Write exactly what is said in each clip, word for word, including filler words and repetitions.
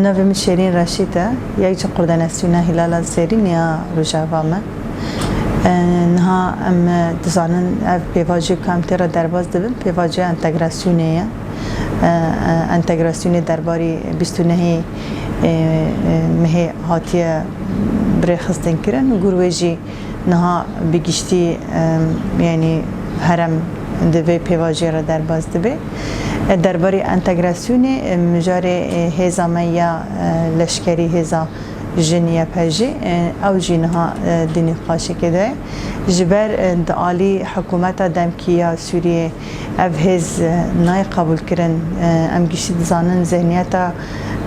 Navê min Şêrîn Reşîd e, yek ji koordînasyona Hîlala Zêrîn ya Rojava me. E, niha em dizanin ev pêvajoyê ku em tê re derbas dibin, pêvajoya entegrasyonê ye. E, e, entegrasyonê derbarî bîst û nehê, e, e, mehê hatiye birêxistin kirin. Gor wê jî niha bi giştî, e, yanî herem di vê pêvajê re derbas dibe. E, derbarê entegrasyonê, e, mijarê, e, hêza me ya, e, leşkerî, hêza jin Y P J, e, ew jî niha, e, di nîqaşekê de ye. Ji ber, e, di alî hikûmeta demkî ya Sûriyê ev hêz, e, nayê qebûlkirin. E, em giştî dizanin zihniyeta,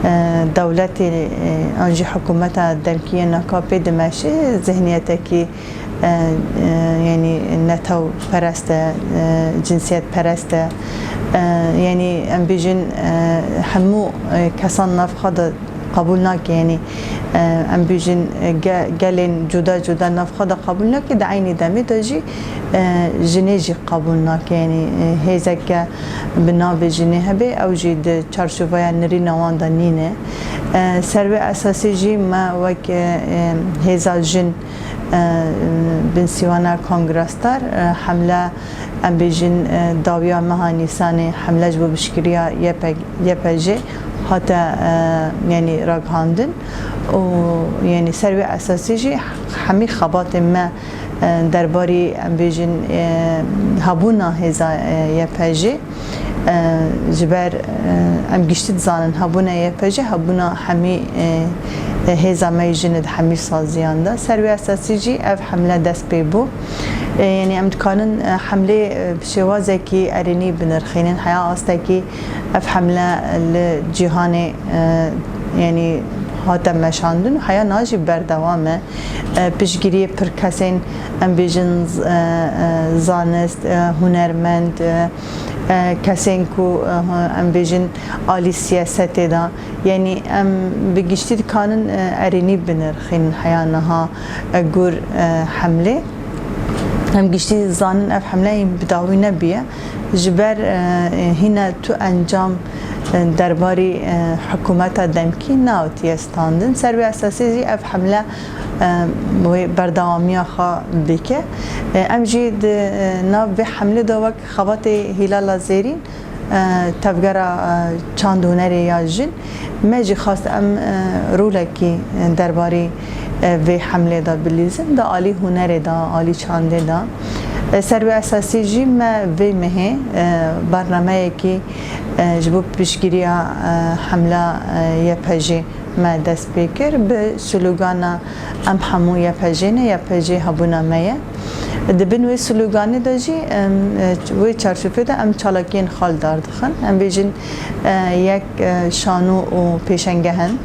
e, dewletê, e, an jî hikûmeta demkî yên A K P'ê dimeşe zihniyetekî, e, e, yanî netewperest e, e, cinsiyetperest e. E, yanî em bêjin, e, hemû, e, kesan nav xwe de qebûl nake, yanî, e, em bêjin, e, ge-, gelên cuda cuda nav xwe de qebûl nake, di eynî demê de jî, e, jinê jî qebûl nake, yanî, e, hêzeke bi navê jinê hebe, ew jî di çarçoveya nirîna wan de nîne. E, ser vê esasî jî me wek, e, e, hêza jin, e, binsîwana Kongra Star, e, hemle, em bêjin, e, dawiya meha Nîsanê hemle ji bo piştgiriya Y P G, Y P G hate, e, yanî ragihandin û yanî ser vê esasî jî hemî xebatên me, e, derbarî, em bêjin, e, hebûna hêza, e, Y P G, e, ji ber, e, em giştî dizanin hebûna Y P G, hebûna hemî, e, e, hêza me yê jin di hemî saziyan de. Ser vê esasî jî ev hemle dest pê bû. E, yanî em dikanin, e, hemlê, e, bi şêwazekî erênî binirxînin. Heya astekî ev hemle li cîhanê, e, yanî hate meşandin û heya niha jî berdewam e. E, piştgiriyê pir kesên, em bêjin, z-, e, e, zanist, e, hunermend, e, e, kesên ku, e, em bêjin alî siyasetê de, yanî em bi giştî dikanin, e, erênî binirxînin heya niha, e, gor, e, hemlê. Em giştî zanin ev hemle yên bi dawî nebûye. Ji ber, e, hîne tu encam, e, derbarî, e, hikûmeta demkî neawitiye standin. Ser vê esasî jî ev hemle, e, wê berdewamiya xwe bike. E, em jî di, e, nav vê hemlê de wek xebatê Hîlala Zêrîn, e, Tevgera, e, Çand û Hunerê ya Jin, me jî xwest em, e, rolekî, e, derbarî, e, vê hemlê de bilîzin, di alî hunerê de, alî çandê de. E, ser wê esasî jî me vê mehê, e, bernameyekî, e, ji bo piştgiriya, e, hemla, e, Y P G me dest pê kir. Bi slogana "Em hemû Y P G ne, Y P G hebûna me ye." Di bin wê sloganê de jî em, e, wê çarçovê de em çalakiyên xwe li dar dixin. Em bêjin, e, yek, e, şano û pêşengeh in,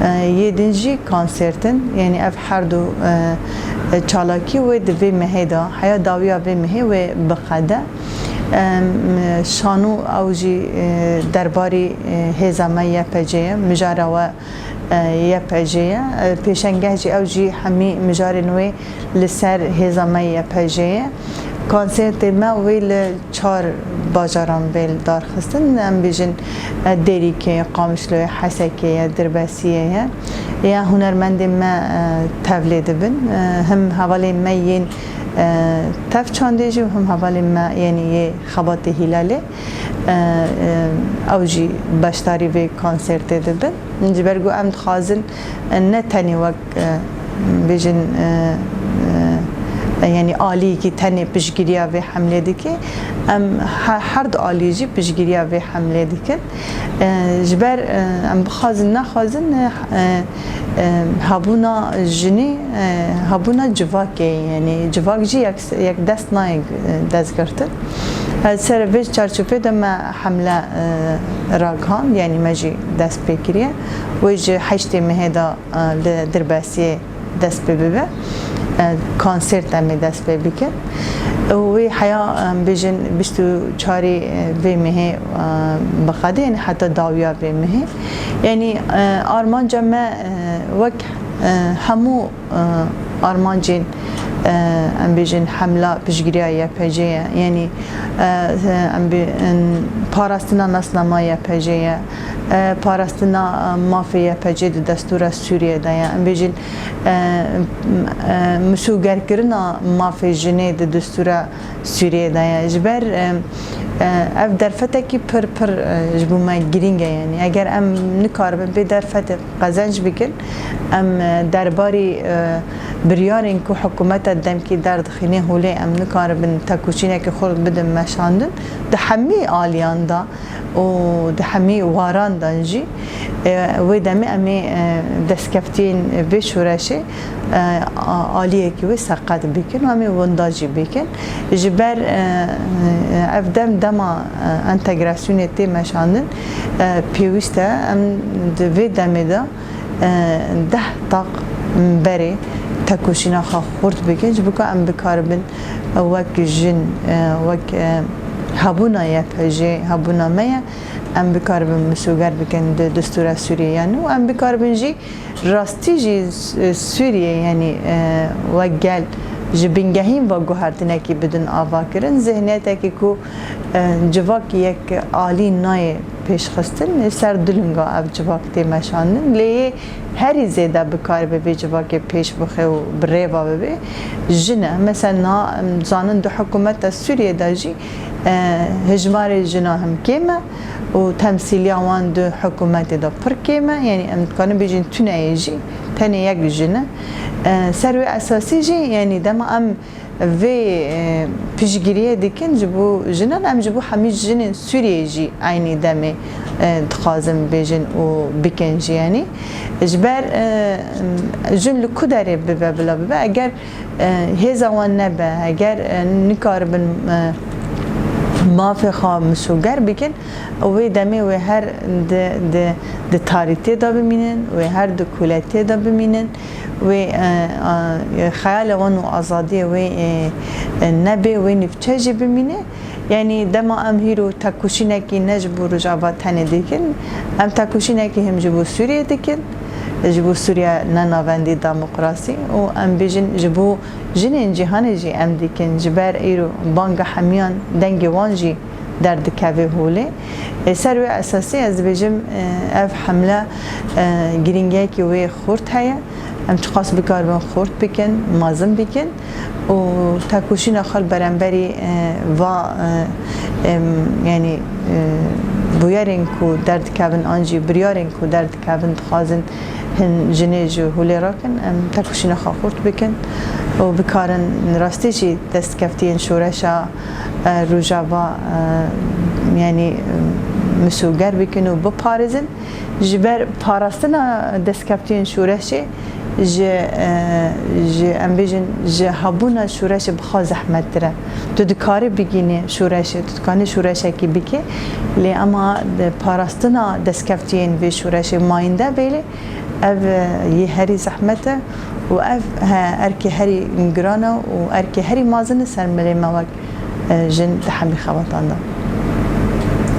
e, yê din jî konsert in. Yanî ev her du, e, e, çalakî wê di vê mehê de, heya dawiya vê mehê wê biqede. Em, şano ew jî, e, derbarî, e, hêza me Y P G ye, mijara we, e, Y P G ye. E, pêşengeh jî ew jî hemî mijarên wê li ser hêza me Y P G ye. Konsertê me wê li çar bajaran bê li dar xistin. Em bêjin, e, Dêrîkê, Qamişloyê, Hesekê ye, Dirbesiyê ye. Ya hunermendên me, e, tevlê dibin. E, him hevalên me yên, e, tev çandê jî û him hevalên me, yanî yê xebatê Hîlalê, e, e, ew jî beşdarî vê konsertê dibin. Ji ber ku em dixwazin, e, ne tenê wek, e, bêjin, e, e, yanî aliyekî tenê piştgiriya vê hemlê dike. Em he-, her du aliyê jî piştgiriya vê hemlê dikin. E, ji ber, e, em bixwazin nexwazin, e, e, e, hebûna jinê, e, hebûna civakê ye, yanî civak jî yek, yek dest nayê, e, destgirtin. E, ser vê çarçovê de me hemle, e, ragihand, yanî me jî dest pê kiriye. Wê ji heştê mehê de, e, li Dirbesiyê dest pê bibe. E, konsert em ê dest pê bikin. Û wê heya, em bêjin bîst û çarê, e, vê mehê, e, biqede, yanî heta dawiya vê mehê. Yanî, e, armanca me, e, wek, e, hemû, e, armancên, e, em bêjin hemla piştgiriya Y P G ye. Yanî, e, em bê-, en, parastina nasnama Y P G ye. E, parastina, e, mafê Y P G di destûra Sûriyê de ye. Em bêjin, e, m-, e, misûgerkirina mafê jinê di destûra Sûriyê de ye. Ji ber, e, e, ev derfetekî pir, pir, e, ji bo me girîng e, yanî eger em nikaribin vê derfetê qezenc bikin, em, e, derbarî, e, biryarên ku hikûmeta demkî derdixîne holê em nikaribin tekoşînekî xurt bidin meşandin, di hemî aliyan de û di hemî waran de jî, e, wê demê em ê, e, destkeftiyên vê şoreşê, e, a-, aliyekî wê seqet bikin û em ê winda jî bikin. Ji ber, e, e, ev dem dema, e, entegrasyonê tê meşandin, e, pêwîst e em di vê demê de, e, deh taq berê tekoşîna xwe xurt bikin, ji bo ku em bikaribin wek jin, e, wek, e, hebûna Y P G, hebûna me ye, em bikaribin misûger bikin di destûra Sûriyê yanî û em bikaribin jî rastî jî, e, Sûriyê, yanî, e, wek gel ji bingehîn ve guhertinekî bidin avakirin, zihniyetekî ku, e, civak yek alî nayê pêşxistin, li ser du linga ev civak tê meşandin. Lê yê herî zêde bikaribe vê civakê pêş bixe û bi rêva bibe, jin e. Mesela niha em zanin di hikûmeta Sûriyê de jî, e, hijmarê jina him kêm e û temsîliya wan di hikûmetê de pir kêm e. Yanî em dikarin bêjin tuneyê jî tenê yek jin e. E, ser wê esasî jî, yanî dema em vê, e, piştgiriyê dikin ji bo jinan, em ji bo hemî jinên Sûriyê jî eynî demê, e, dixwazin bêjin û bikin jî, yanî ji ber, e, jin li ku derê bibe bila bibe, eger, e, hêza wan nebe, eger, e, nikaribin, e, mafê xwe misûger bikin, wê demê wê her di, di, di tarîtê de bimînin, wê her di kuletê de bimînin. Wê, e, e, xeyala wan û azadiyê wê, e, e, nebê, wê nîvçe jî bimîne. Yanî dema em hîro tekoşînekî ne ji bo Rojava tenê dikin, em tekoşînekî him ji bo Sûriyê dikin, ji bo Sûriya ne navendî demokrasî û em bêjin ji bo jinên cîhanê jî em dikin. Ji ber îro banga hemiyan, dengê wan jî derdikeve holê. Ê, ser wê esasî ez dibêjim, e, ev hemle, e, girîngiyekî wê xurt heye. Em çiqas bikaribin xurt bikin, mezin bikin û tekoşîna xwe li beramberî, e, va, e, em, yanî, e, bûyerên ku derdikevin an jî biryarên ku derdikevin dixwazin hin jinê ji holê rakin, em tekoşîna xwe xurt bikin û bikarin rastî jî destkeftiyên şoreşa e, Rojava, e, yanî, e, misûger bikin û biparêzin. Ji ber parastina destkeftiyên şoreşê ji, e, ji, em bêjin, ji hebûna şoreşê bi xwe zehmettir e. Tu dikarî bigînî şoreşê, tu dikanî şoreşekî bikî, lê ema di parastina destkeftiyên vê şoreşê mayînde bêlê, ev, e, yê herî zehmet e û ev, he, erkê herî giran e û erkê herî mezin e ser milê me wek, e, jin di hemî xebatanda.